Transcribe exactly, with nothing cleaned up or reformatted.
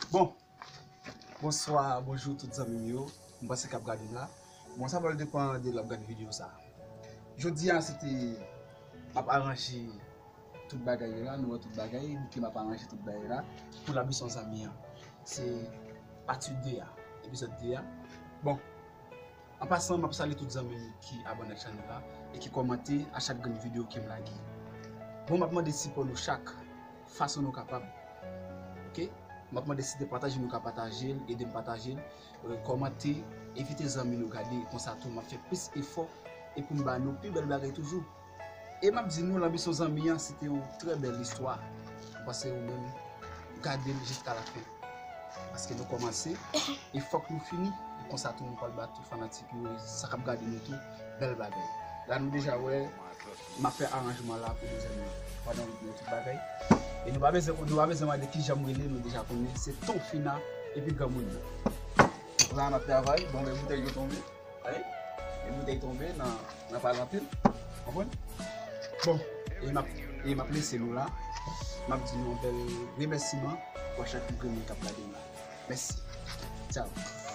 Bon, bonswa, bonjou tout zanmi m yo. M panse k ap gade la. Bon, sa pral depann de lè w ap gade videyo sa. Jodi a, se te m ap aranje tout bagay yo la, nou wè tout bagay, bouke m ap aranje tout bagay la pou Labison Zanmi an. Se pati de a, epizòd de a. Bon, an pasan, m ap salye tout zanmi m ki abòne ak chanèl la e ki kòmante a chak grenn videyo ke m lage. Bon, m ap mande sipò nou chak fason nou kapab. Oke? M ap mande si te pataje nou ka pataje l, ede m pataje l, e, kòmante, envite zanmi nou gade, konsa tou m ap fè plis efò e pou m ba nou pi bèl bagay toujou. E m ap di nou, Labison Zanmi an, se te yon trè bèl istwa. M panse ou menm, gade l jiska la fen. Paske nou kòmanse, e fòk nou fini. E konsa tou nou pral ba tout fanatik yo, sa k ap gade nou tou, bèl bagay. La nou deja wè, m ap fè aranjman la pou nou zanmi. Pandan nou tout bagay. E nou pa bezwen, nou pa bezwen mande kijan m rele, nou deja konnen. Se Ton Fina, epi granmoun nan. La n ap travay, bon, men boutèy yo tonbe. Wi. E boutèy tonbe nan, nan pale anpil. Konprann? Bon, e m ap, e m ap lese nou la. M ap di nou yon bèl remèsiman pou chak grenn moun k ap gade m la. Mèsi. Tchao.